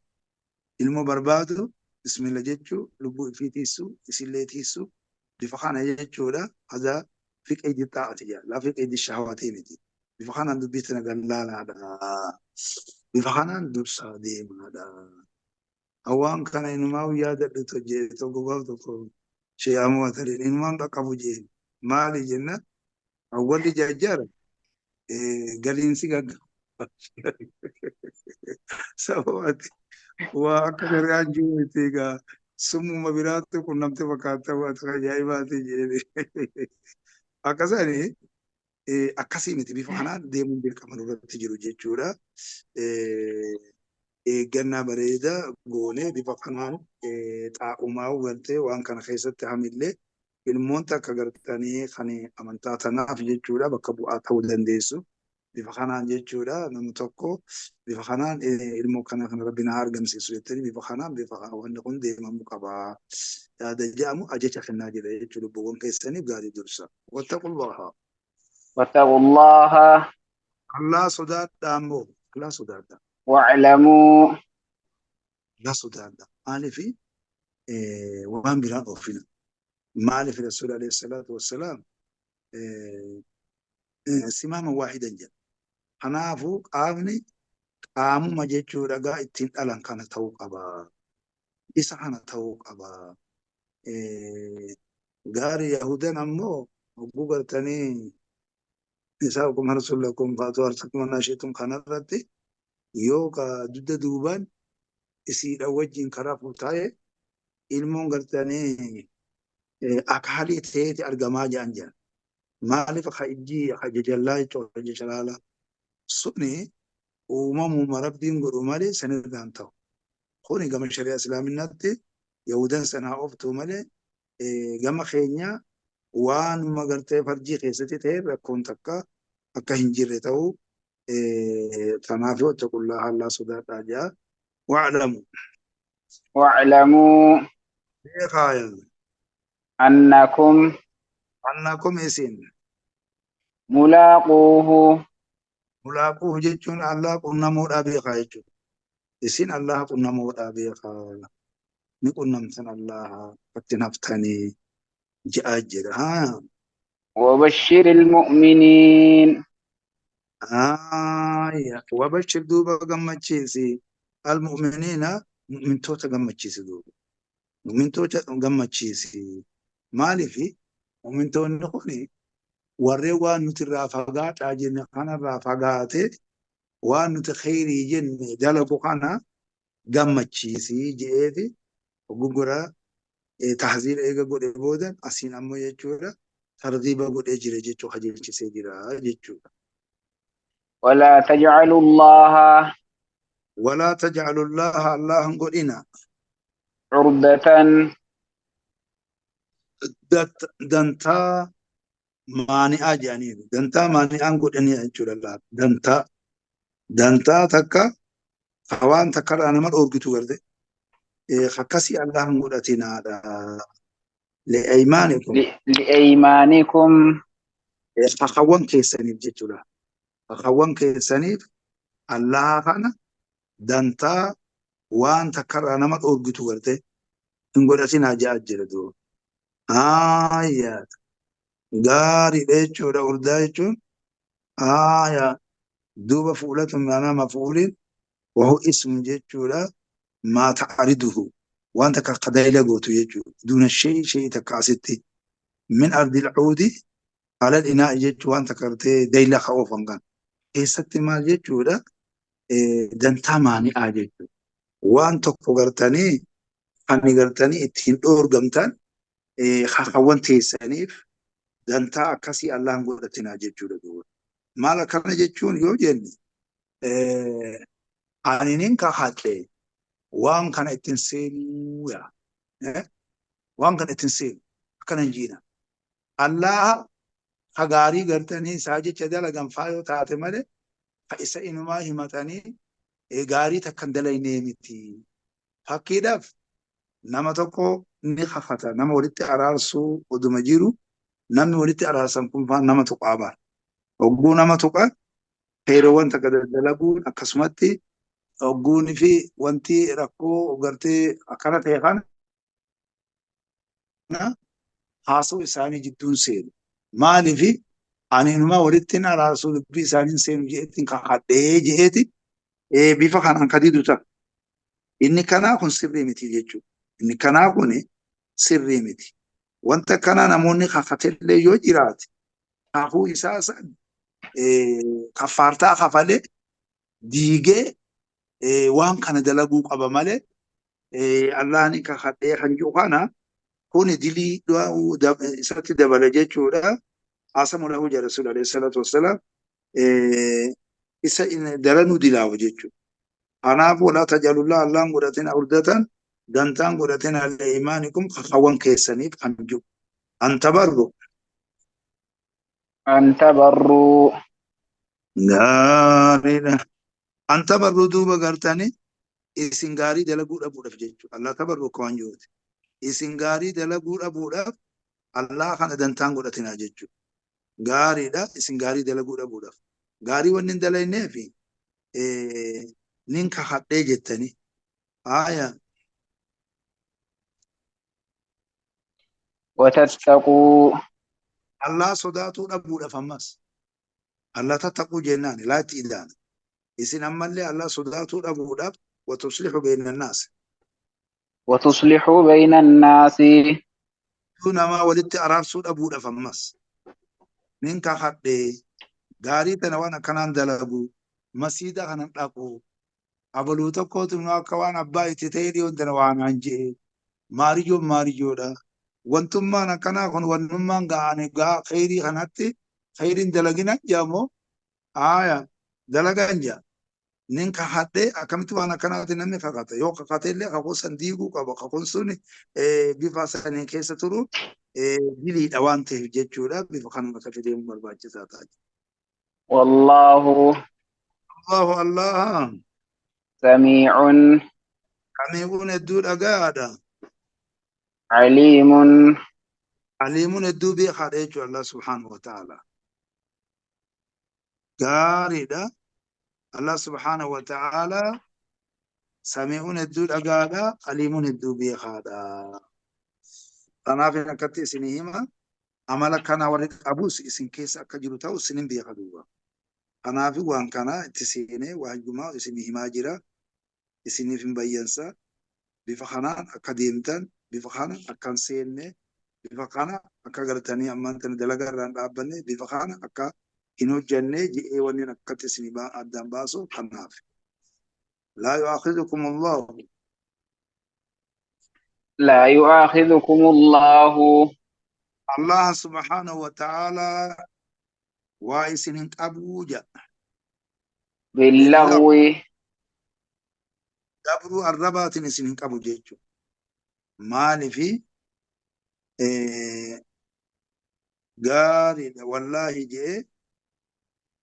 Speaker 2: ilmoo barbaadu bismillah jechuu lubbuu ifii tiisuu isillee tiisuu bifa kana jechuudha haza fi qeydii xaa'ati jedha laa fi qeydii shahawaatii miti bifa kanaan dubbii tana gallaalaadha bifa kanaan dursaa deemaadha. Hawaan kana inumaa yaadadhu jee tokko gaaf tokko shee'amuu atariin inumaan dhaqqabu jee maali jenna awwalli jajjara galiinsi gaggaba. Sababati waa akka shari'aan jiru miti egaa summuma biraatti qunnamte fakkaata waan ajaa'ibaati jedhe. Akkasani akkasii miti bifa kanaan deemuun dirqama nurratti jiru jechuudha. Eeggannaa bareedaa goonee bifa kanaan xaa'umaa galtee waan kana keessatti hamillee ilmoon takka gartanii kan amantaa tanaaf jechuudha bakka bu'aa ta'uu dandeessu. Bifa kanaan jechuudha namni tokko bifa kanaan ilmoo kana kan rabbi na argamsiisu jettanii bifa kanaan bifa wanni kun deemamuu qaba. Yaada jedhamu ajaja kennaa jira jechuudha lubbuuwwan keessaniif gaarii dursa. Wattaqullaha.
Speaker 1: Wattaqullaha.
Speaker 2: Allah sodaadhaa ammoo Allah sodaadhaa.
Speaker 1: Wa'lamuu.
Speaker 2: Allah sodaadha. Maaliif waan biraan oofina. Maaliif Rasuul alayhi salaatu wassalaam simaama waahidan jedha. Kanaafuu qaamni qaamuma jechuudha gaa ittiin dhalan kana ta'uu qaba. Isa kana ta'uu qaba. Gaarii Yahudan ammoo hogguu gartanii nisaa'ukum harsun lakum fa'atuu harsakum annaa shi'tum kanarratti yoo ka dugda duubaan isiidha wajjin karaa fuutaa'e ilmoon gartanii akaalii ta'eeti argamaa jedhan jedhan. Maaliif ka ijji ka jajallaa jechuudha ka jajalaala suni uumamuma rabbiin godhu malee sanirraan ta'u. Kuni gama shari'a islaaminaatti Yahudan sanaa ooftuu malee gama keenya waanuma gartee farjii keessatti ta'e rakkoon takka akka hin jirre ta'uu kanaaf wattaqullaha Allah sodaadhaa jedha. Wa'lamu.
Speaker 1: Wa'lamuu.
Speaker 2: Beekaa.
Speaker 1: Annakum.
Speaker 2: Annakum isin.
Speaker 1: Mulaaquuhu.
Speaker 2: Mulaaquuhu jechuun Allah qunnamuudhaa beekaa jechuudha. Isin Allah qunnamuudhaa beekaa. Ni qunnamtan Allah itti haftanii je'aa jira. Haa.
Speaker 1: وبشر المؤمنين.
Speaker 2: Aya. Wabashir duuba gammachiisi. Almu'miniina mu'mintoota gammachiisi duuba. Mu'mintoota gammachiisi. Maaliifi mu'mintoonni kuni warreen waan nuti irraa fagaadhaa jenne kanarraa fagaatee waan nuti kheyrii jenne dalagu kana gammachiisi je'eeti gugura tahziira eega godhe booda asiin ammoo jechuudha targhiiba godhee jira jechuu qajeelchisee jira jechuudha.
Speaker 1: ولا تجعلوا الله
Speaker 2: ولا تجعلوا الله الله godhina
Speaker 1: عرضة
Speaker 2: dantaa maani'aa jedhaniiru. Dantaa maani'aan godhanii jechuudha. Dantaa dantaa takka waan takkarraa nama dhoorgitu garte akkasii Allah hin godhatinaadha. Li'aymaanikum.
Speaker 1: Li'aymaanikum.
Speaker 2: Kakawwan keessaniif jechuudha. Kakawwan keessaniif Allah kana dantaa waan takkarraa nama dhoorgitu garte hin godhatinaa jedhaa jira duuba. Aayaa gaariidha jechuudha. Urdaa jechuun aayaa duuba fuulatu maanaa mafuuliin wahu ismu jechuudha. Maa ta'ariduhu waan takka qadayla gootu jechuudha. Duuna shay'i shay'i takka asitti min ardil cuudi alal inaa'i jechuu waan takka gartee dayla ka oofan kan keessatti maal jechuudha dantaa maani'aa jechuudha. Waan tokko gartanii kan gartanii ittiin dhoorgamtan kakawwan teessaniif dantaa akkasii Allahan godhatinaa jechuudha duuba. Maal akkana jechuun yoo jenne ani nin kakadhe waan kana ittiin seenuu yaa waan kana ittiin seenu akkana hin jiina. Allah ka gaarii gartanii isaa jecha dalagan faa yoo taate malee ka isa inumaa himatanii gaarii takka hin dalagnee miti. Fakkiidhaaf nama tokko ni kakata nama walitti araarsuu oduma jiru namni walitti araarsan kun faan nama tuqaa baara. Hogguu nama tuqa heeroowwan takka dalaguun akkasumatti hogguun fi wanti rakkoo gartee akkana ta'e kana haasoo isaanii jidduun seenu. Maaliif ani inumaa walitti araarsuu dubbii isaanii seenu je'eetiin kakadhee je'eeti bifa kanaan kadiidu ta'a. Inni kanaa kun sirrii miti jechuudha. Inni kanaa kun sirrii miti. Wanta kana namoonni kakatellee yoo jiraate kakuu isaa san kaffaartaa kafalee diigee waan kana dalaguu qaba malee Allahni kakadhee kan jiru kana kuni dilii isatti dabala jechuudha. Haasamu lahu jedha Rasuul alayhi salaatu wassalaam isa daranuu dilaawa jechuudha. Kanaafuu walaa tajalullaa Allahan godhatin urdatan dantaan godhatin li'imaanikum kakawwan keessaniif kan jiru. An tabarru.
Speaker 1: An tabarru.
Speaker 2: Gaariidha. An tabarru duuba gartanii isin gaarii dalaguu dhabuudhaaf jechuudha. Allah tabarru akka waan jiruuti. Isin gaarii dalaguu dhabuudhaaf Allah kana dantaan godhatinaa jechuudha. Gaariidha isin gaarii dalaguu dhabuudhaaf. Gaarii wanni hin dalagneef nin kakadhee jettanii Haaya.
Speaker 1: وتتقوا
Speaker 2: Allah sodaatuu dhabuudhaaf ammas. Allah tattaquu jennaan laatti ilaala. Isin ammallee Allah sodaatuu dhabuudhaaf وتصلحوا بين الناس.
Speaker 1: وتصلحوا بين الناس.
Speaker 2: Namaa walitti araarsuu dhabuudhaaf ammas. Nin kakadhee gaarii tana waan akkanaan dalagu masiida kanan dhaqu abaluu tokkootu akka waan abbaa itti ta'e dhiyoon tana waan aan je'e maariyyoon maariyyoodha. Wantummaan akkanaa kun wannummaan ga'anii gaa kheyrii kanatti kheyriin dalagina jaamoo haaya dalagan jaa. Nin kakadhee akkamitti waan akkanaatti namni kakata yoo kakate illee kakuu san diiguu qaba kakuun sun bifa saniin keessa turu diliidha waan ta'eef jechuudha bifa kanaan akka deemu barbaachisaa ta'a.
Speaker 1: والله
Speaker 2: Allahu Allah
Speaker 1: سميع
Speaker 2: samii'uun hedduu dhagaadha.
Speaker 1: عليم.
Speaker 2: Aliimuun hedduu beekaadha jechuudha Allah subhaanahu wa ta'ala. Gaariidha. Allah subhaanahu wa ta'ala samii'uun hedduu dhagaadha. Aliimuun hedduu beekaadha. Kanaaf akkatti isinii hima amala kana warri qabus isin keessa akka jiru ta'u isinin beeka duuba. Kanaaf waan kana itti seenee waajumaa isinii himaa jira. Isiniif hin bayyansa. Bifa kanaan akka deemtan, bifa kana akka hin seenne, bifa kana akka gartanii ammaan tana dalagaa irraa hin dhaabbanne, bifa kana akka hin hojjanne je'ee wanni akkatti isinii addaan baasu kanaaf. Laa yu'aakhidhukum Allahu.
Speaker 1: لا يؤاخذكم الله.
Speaker 2: Allah subhaanahu wa ta'ala waa isin hin qabuu jedha.
Speaker 1: باللغو.
Speaker 2: Dabruu arrabaatiin isin hin qabu jechuudha. Maaliifi gaariidha wallaahi je'ee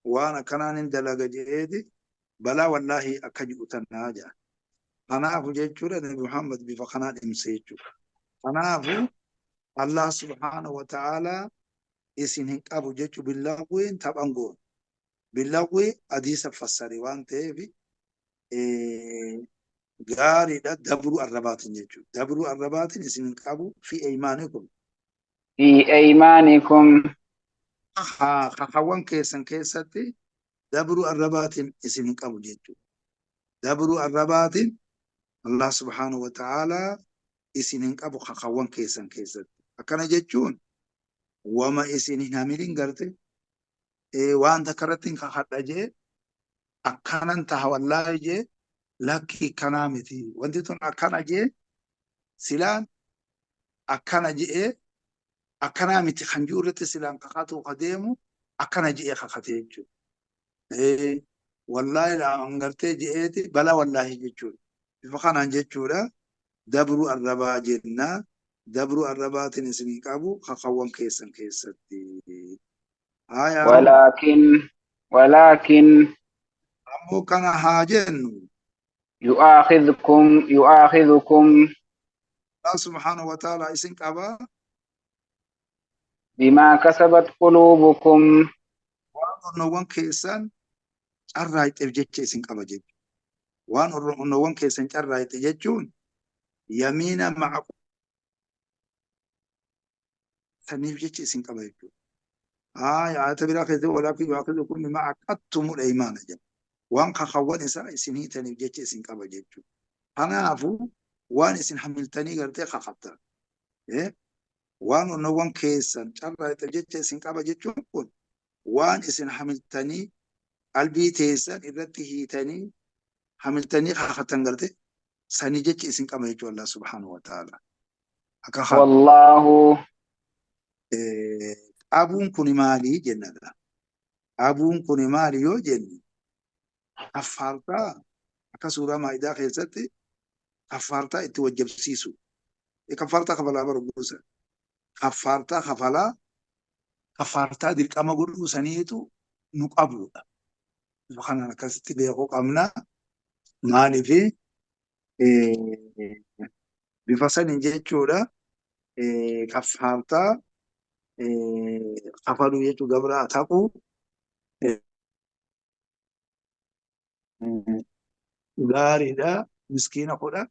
Speaker 2: waan akkanaan hin dalaga je'eeti balaa wallaahi akka jiru tanaa jedha. Kanaafu jechuudha Nabi Muhammad bifa kanaan himse jechuudha. Kanaafu Allah subhaanahu wa ta'ala isin hin qabu jechuudha billawwiin taphan goon. Billawwi hadiisa fassare waan ta'eef gaariidha dabruu arrabaatiin jechuudha. Dabruu arrabaatiin isin hin qabu fi eymaanikum.
Speaker 1: في أيمانكم.
Speaker 2: Kakawwan keessan keessatti dabruu arrabaatiin isin hin qabu jechuudha. Dabruu arrabaatiin Allah subhaanahu wa ta'ala isin hin qabu kakawwan keessan keessatti. Akkana jechuun wama isin hin hamilin garte waan takka irratti hin kakadha jee akkanan taha wallaahi jee lakki kanaa miti. Wanti tun akkana jee silaan akkana je'ee akkanaa miti kan jiru irratti silaan kakatu ka deemu akkana je'ee kakate jechuudha. Wallaahi laan gartee je'eeti bala wallaahi jechuudha. Bifa kanaan jechuudha dabruu arrabaa jennaa dabruu arrabaatiin isin hin qabu kakawwan keessan keessatti. Haaya.
Speaker 1: ولكن ولكن
Speaker 2: Ammoo kana haa jennu.
Speaker 1: يؤاخذكم
Speaker 2: Allah subhaanahu wa ta'ala isin qaba
Speaker 1: بما كسبت قلوبكم.
Speaker 2: Waan onnoowwan keessan carraaqxeef jecha isin qaba jechuudha. Waan onnoowwan keessan carraaqxe jechuun yamiina ma'a saniif jecha isin qaba jechuudha. Haaya ayata biraa keessatti walaakin yu'aakhidhukum bimaa aqadtumul aymaana jedha. Waan kakawwan isaa isin hiitaniif jecha isin qaba jechuudha. Kanaafuu waan isin hamiltanii gartee kakattan. Waan onnoowwan keessan carraaqxeef jecha isin qaba jechuun kun waan isin hamiltanii qalbii teessan irratti hiitanii hamiltanii kakattan garte sanii jecha isin qaba jechuudha Allah subhaanahu wa ta'ala. Akka
Speaker 1: والله
Speaker 2: qabuun kun maali jennadha. Qabuun kun maali yoo jennu kaffaartaa akka suuraa maa'idaa keessatti kaffaartaa itti wajjabsiisu. Kaffaartaa kafalaa barbaachisa. Kaffaartaa kafalaa kaffaartaa dirqama godhuu saniitu nu qabudha. Bifa kanaan akkasitti beekuu qabna. Maaliifi bifa saniin jechuudha kaffaartaa kafaluu jechuu gabraa taquu gaariidha. Miskiina 10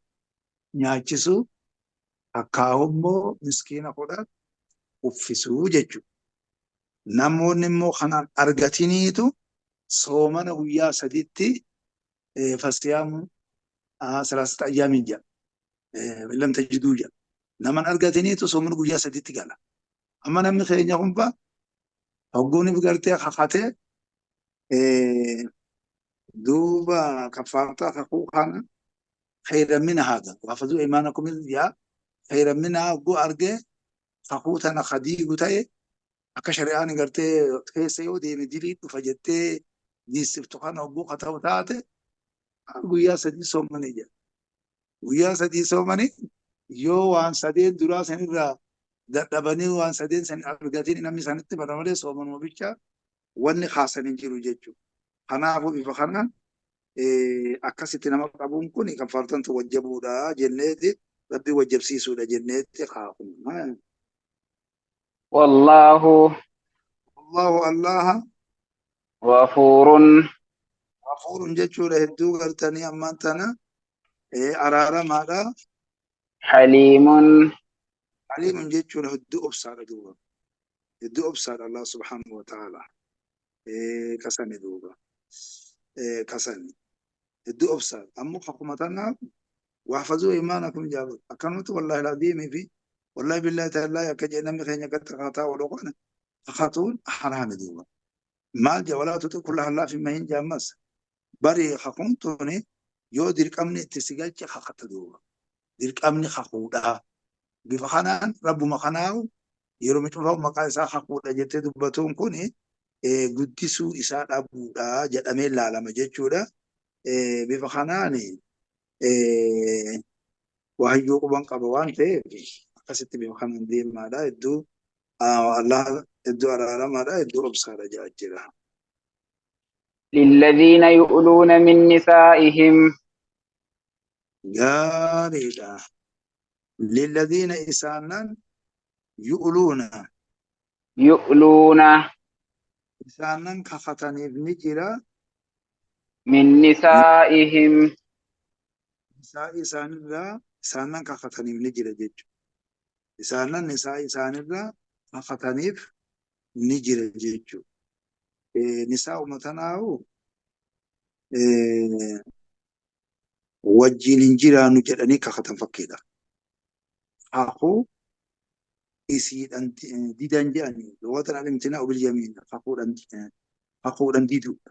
Speaker 2: nyaachisuu, takkaa immoo miskiina 10 uffisuu jechuudha. Namoonni immoo kanaan argatiniitu soomana guyyaa 3tti fasiyaamu salaasata ayyaamiin jedha. Lam tajiduu jedha. Naman argatiniitu soomana guyyaa 3tti gala. Amma namni keenya kun fa hogguun gartee kakatee duuba kafaartaa kakuu kana khayran minhaa haga wafazuu imaanakum yaa khayran minhaa hogguu argee kakuu tana kadiigu ta'e akka shari'aan gartee keessa yoo deeme dilii dhufa jettee diissiftu kana hogguu ka ta'u taate guyyaa 3 soomanii jedha. Guyyaa 3 soomanii yoo waan 3 duraa sanirraa dadhabanii waan 3 san argatiin namni sanitti bara malee soomanuma bicha wanni kaasan hin jiru jechuudha. Kanaafuu bifa kanaan akkasitti nama qabuun kun kafaartantu wajjabuudha jenneeti rabbi wajjabsiisuudha jenneeti kaafna.
Speaker 1: Wallaahu
Speaker 2: Allahu Allaha
Speaker 1: ghafuurun
Speaker 2: ghafuurun jechuudha hedduu gartanii ammaan tana araaramaadha.
Speaker 1: Haliimun
Speaker 2: Haliimun jechuudha hedduu obsaadha duuba. Hedduu obsaadha Allah subhaanahu wa ta'ala. Kasani duuba. Kasani. Hedduu obsaadha. Ammoo akkuma tanaaf waafazuu imaanakum jaabatu. Akkanumatti wallaahi aladiimii fi wallaahi billaahi ta'allaahi akka jedhe namni keenya gatti kakaataa oolu kana kakatuun haraami duuba. Maal jedha walaa tuxi kulla hallaafin mahiin jaammas. Bari kakuun tuni yoo dirqamni itti si galche kakatta duuba. Dirqamni kakuudhaa. Bifa kanaan rabbuma kanaahu yeroo micufamu maqaa isaa kakuudha jettee dubbatuun kun guddisuu isaa dhabuudha jedhamee ilaalama jechuudha. Bifa kanaan waayyuu quban qaba waan ta'eef akkasitti bifa kanaan deemaadha. Hedduu Allah hedduu araaramaadha. Hedduu obsaadha jedhaa jira.
Speaker 1: للذين يؤلون من نسائهم
Speaker 2: Gaariidha. للذين isaanan yu'luuna
Speaker 1: يؤلون
Speaker 2: isaanan kakataniif ni jira
Speaker 1: من نسائهم
Speaker 2: nisaa isaanirraa isaanan kakataniif ni jira jechuudha. Isaanan nisaa isaanirraa kakataniif ni jira jechuudha. Nisaa uummatanaahu wajjin hin jiraannu jedhanii kakatan fakkiidha. Kakuu isiidhaan didan jedhanii lughatan al-imtinaa'u bil-yamiin kakuudhaan diduudha.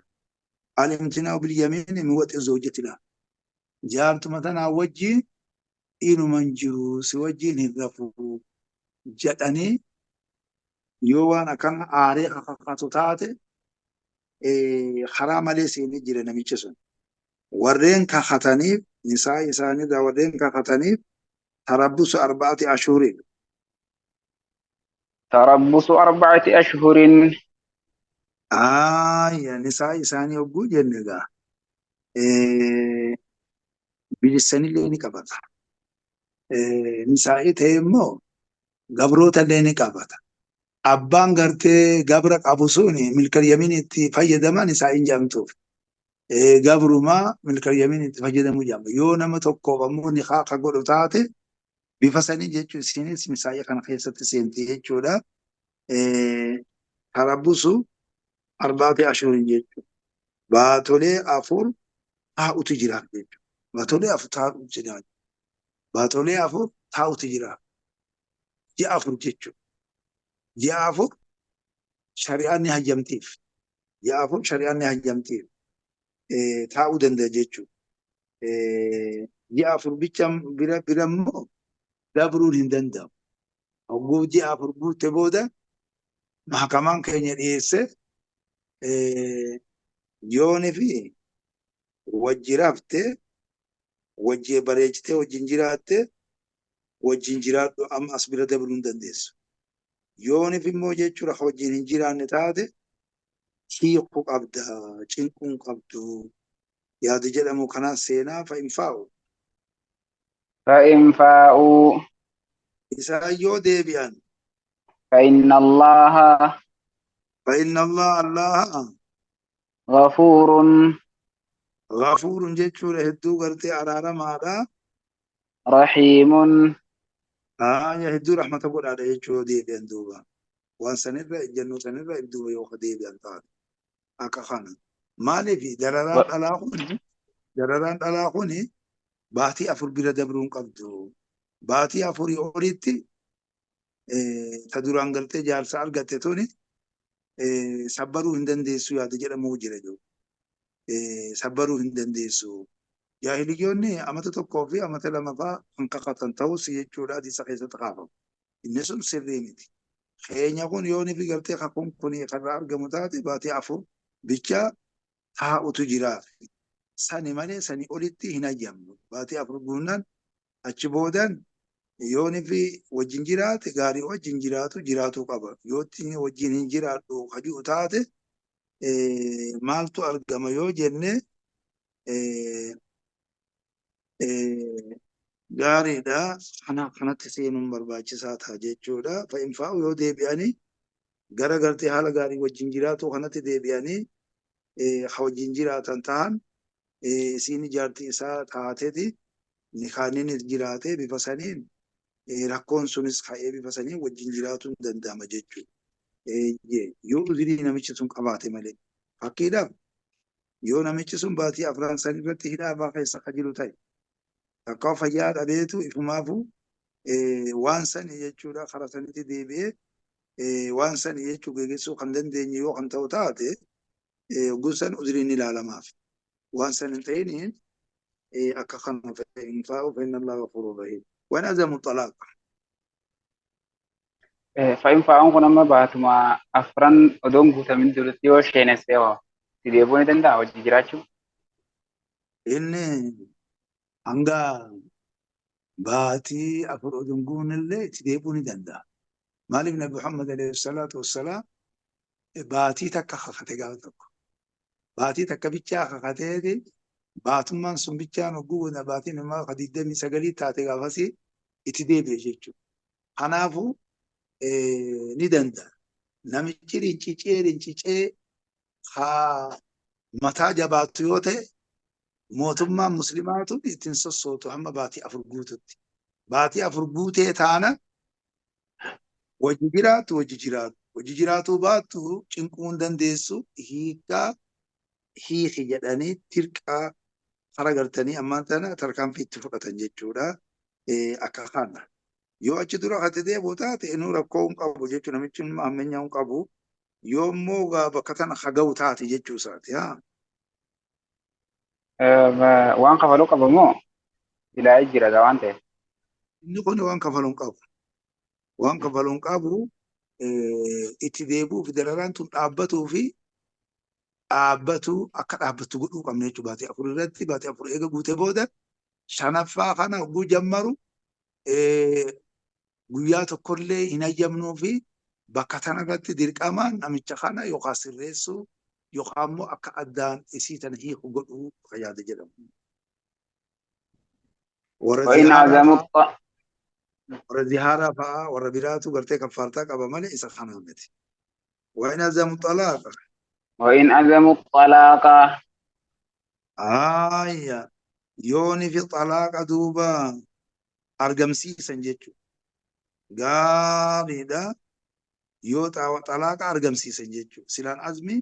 Speaker 2: Al-imtinaa'u bil-yamiin min waxi zawjatilaa. Jaartuma tanaa wajjin inuma hin jiru si wajjin hin rafuu jedhanii yoo waan akkana aaree kakatu taate karaa malee seenee jira namichi sun. Warreen kakataniif nisaa isaaniirraa warreen kakataniif tarabbusu arba'ati ashuuriin.
Speaker 1: تربص 4 أشهر
Speaker 2: Aayya nisaa isaanii hogguu jenne egaa bilisanillee ni qabata. Nisaa'ii ta'e immoo gabrootallee ni qabata. Abbaan gartee gabra qabu sun milkal yamiin itti fayyadama nisaa'iin jedhamtuuf. Gabrumaa milkal yamiin itti fayyadamuu jedhama. Yoo nama tokkoof ammoo nikaa akka godhu taate bifa sanii jechuun isinis nisaa'ii kana keessatti seenti jechuudha. Tarabbusu 4 ashurin jechuudha. Baatolee 4 taa'utu jira jechuudha. Baatolee 4 taa'utu jira. Baatolee 4 taa'utu jira. Ji'a 4 jechuudha. Ji'a 4 shari'aan ni hayyamtiif. Ji'a 4 shari'aan ni hayyamtiif. Taa'uu danda'a jechuudha. Ji'a 4 bicha bira immoo dabruun hin danda'amu. Hogguu ji'a 4 guute booda mahakamaan keenya dhiyeesse yooni fi wajji raftee wajji bareechitee wajjin jiraatte wajjin jiraadhu amma as bira dabruu hin dandeessu. Yoonif immoo jechuudha wajjin hin jiraanne taate hiikuu qabda cinquu hin qabdu yaada jedhamu kanaan seenaa fa'in faa'u.
Speaker 1: فإن فاءوا
Speaker 2: Isaan yoo deebi'an
Speaker 1: فإن الله
Speaker 2: فإن الله الله
Speaker 1: غفور
Speaker 2: Ghafuurun jechuudha hedduu gartee araaramaadha.
Speaker 1: Rahiimun.
Speaker 2: Aya hedduu rahmata godhaadha jechuu yoo deebi'an duuba. Waan sanirra ejjennoo sanirra duuba yoo deebi'an taate. Akka kana. Maaliif dararaan dhalaa kuni dararaan dhalaa kuni baatii 4 bira dabruu hin qabdu. Baatii 4 olitti ta duraan gartee jaarsa argatte tuni sabbaruu hin dandeessu yaada jedhamuu jira jiru. Sabbaruu hin dandeessu. Jaahiliyyoonni amata 1 fi amata 2 fa'aa kan kakatan ta'us jechuudha hadiisa keessatti kaafama. Inni sun sirrii miti. Keenya kun yoo nifi gartee kakuun kun karraa argamu taate baatii 4 bicha taa'utu jiraaf. Sani malee sani olitti hin hayyamnu. Baatii 4 guunnaan achi boodan yoo nifi wajjin jiraate gaarii wajjin jiraatu jiraatuu qaba. Yoo wajjin hin jiraadhu hajuu taate maaltu argama yoo jenne gaariidha. Kana kanatti seenuun barbaachisaa ta'a jechuudha. Fa'infaa'u yoo deebi'anii gara gartee haala gaarii wajjin jiraatu kanatti deebi'anii ha wajjin jiraatan ta'an isiin jaartii isaa taateeti nikaaninis jiraatee bifa saniin rakkoon sunis ka'ee bifa saniin wajjin jiraatuun danda'ama jechuudha. Yoo uzirii namichi sun qabaate malee. Fakkiidhaaf yoo namichi sun baatii 4 san irratti hidhaa fa'aa keessa ka jiru ta'e takka fayyaa dhabeetu ifumaafuu waan sani jechuudha karaa sanitti deebi'ee waan sani jechuu geggeessuu kan dandeenye yoo kan ta'u taate gosan uzriin ilaalamaaf. Waan san hin ta'iniin akka kana hin faa'u fa inna Allaha ghafuurun rahiim. Waan azamu xalaaqa.
Speaker 1: Fa'in faa'uun kun amma baatuma 4 odoon guutamin duratti yoo sheenessee hoo itti deebi'uu ni danda'a hojii jiraachuu?
Speaker 2: Inni hanga baatii 4 odoon guunnillee itti deebi'uu ni danda'a. Maaliif Nabi Muhammad alayhi salaatu wassalaam baatii takka kakate gaafa tokko. Baatii takka bichaa kakateeti baatummaan sun bichaan hogguu baatiin immoo 29 taate gaafasii itti deebi'e jechuudha. Kanaafuu ni danda'a. Namichi rincicee rincicee haa mataa jabaatu yoo ta'e mootummaan muslimaatu ittiin sossootu hamma baatii 4 guututti. Baatii 4 guutee taana wajji jiraatu wajji jiraatu. Wajji jiraatuu baattu cinquu hin dandeessu hiikaa hiiki jedhanii tirqaa kara gartanii ammaan tana tarkaanfii itti fudhatan jechuudha. Akka kana. Yoo achi dura hati deebi'u taate inuu rakkoo hin qabu jechuudha. Namichi hammeenyaa hin qabu. Yoo immoo bakka tana haga'u taate jechuu isaati.
Speaker 1: Waan kafaluu qabu moo ilaalee jira waan ta'eef?
Speaker 2: Inni kun waan kafaluu hin qabu. Waan kafaluu hin qabu itti deebi'uuf dararaan tun dhaabbatuu fi dhaabbatu akka dhaabbattu godhuu qabna jechuudha. Baatii 4 irratti baatii 4 eega guutee booda 5ffaa kana hogguu jammaru guyyaa tokkollee hin hayyamnuu fi bakka tana irratti dirqama namicha kana yookaan sirreessuu yookaan immoo akka addaan isii tana hiiku godhuu yaada jedhamu. Warra zihaaraa fa'aa warra biraatu gartee kaffaartaa qaba malee isa kanaa miti. Wa'in azamu xalaaqa.
Speaker 1: Wa'in azamu xalaaqa.
Speaker 2: Aayya yooni fi xalaaqa duuba argamsiisan jechuudha. Gaariidha. Yoo xalaaqa argamsiisan jechuudha. Silaan azmi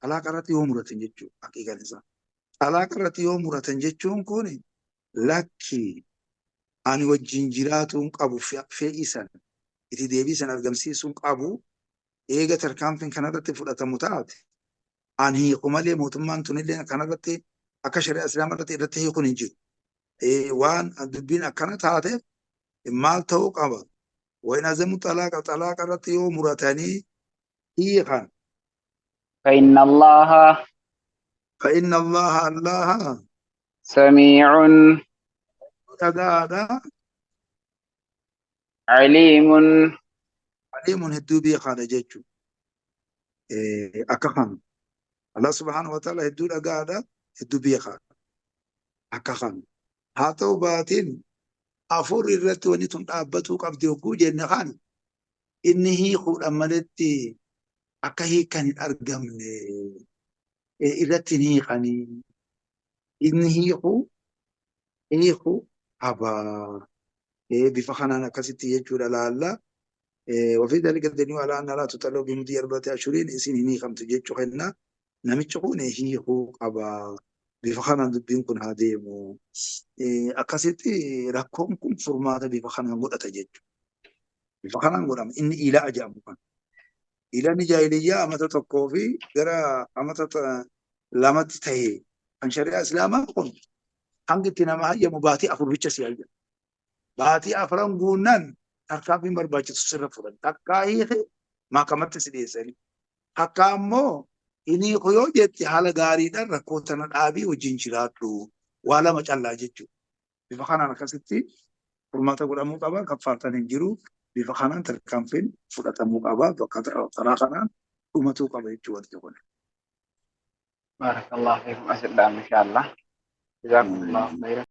Speaker 2: xalaaqa irratti yoo muratan jechuudha. Haqiiqaan isaa. Xalaaqa irratti yoo muratan jechuun kun lakki ani wajjin jiraatuun qabu fe'isan itti deebisan argamsiisuun qabu eega tarkaanfiin kanarratti fudhatamu taate ani hiiku malee mootummaan tunillee kanarratti akka shari'a islaamaa irratti hiikuun hin jiru. Waan dubbiin akkana taateef maal ta'uu qaba? Wayin azamu xalaaqa xalaaqa irratti yoo muratanii hiikan.
Speaker 1: Fa'inna Allaha.
Speaker 2: Fa'inna Allaha Allaha.
Speaker 1: Samiicun.
Speaker 2: Dhagaadha.
Speaker 1: Aliimun.
Speaker 2: Aliimun hedduu beekaadha jechuudha. Akka kana. Allah subhaanahu wa ta'ala hedduu dhagaadha hedduu beekaadha. Akka kana. Haa ta'u baatiin 4 irratti wanni tun dhaabbatuu qabdi hogguu jenne kana inni hiikuudhaan maletti akka hiikan hin argamne irratti hin hiikanii. Inni hiikuu qaba. Bifa kanaan akkasitti jechuudha laalla. وفي ذلك الدليل على أن لا تطلق بمضي 4 أشهر isin hin hiikamtu jechuu kenna. Namichi kun hiikuu qaba. Bifa kanaan dubbiin kun haa deemu. Akkasitti rakkoon kun furmaata bifa kanaan godhata jechuudha. Bifa kanaan godhama. Inni iilaa jedhamu kan. Iilaan jaahiliyyaa amata 1 fi gara amata 2tti ta'e kan shari'aa islaamaa kun hangi itti nama hayyamu baatii 4 bicha si hayyama. Baatii 4 guunnaan tarkaanfiin barbaachisu sirra fudhan. Takkaa hiike maakamatti si dhiyeessanii. Takkaa ammoo inni yoo jette haala gaariidhaan rakkoo tana dhaabii wajjin jiraadhu. Waa lama callaa jechuudha. Bifa kanaan akkasitti furmaata godhamuu qaba. Kaffaartaan hin jiru. Bifa kanaan tarkaanfiin fudhatamuu qaba. Karaa kanaan dhumatuu qaba jechuudha wanti kun.
Speaker 1: بارك الله فيكم أسئلة إن شاء الله جزاكم الله خيرا.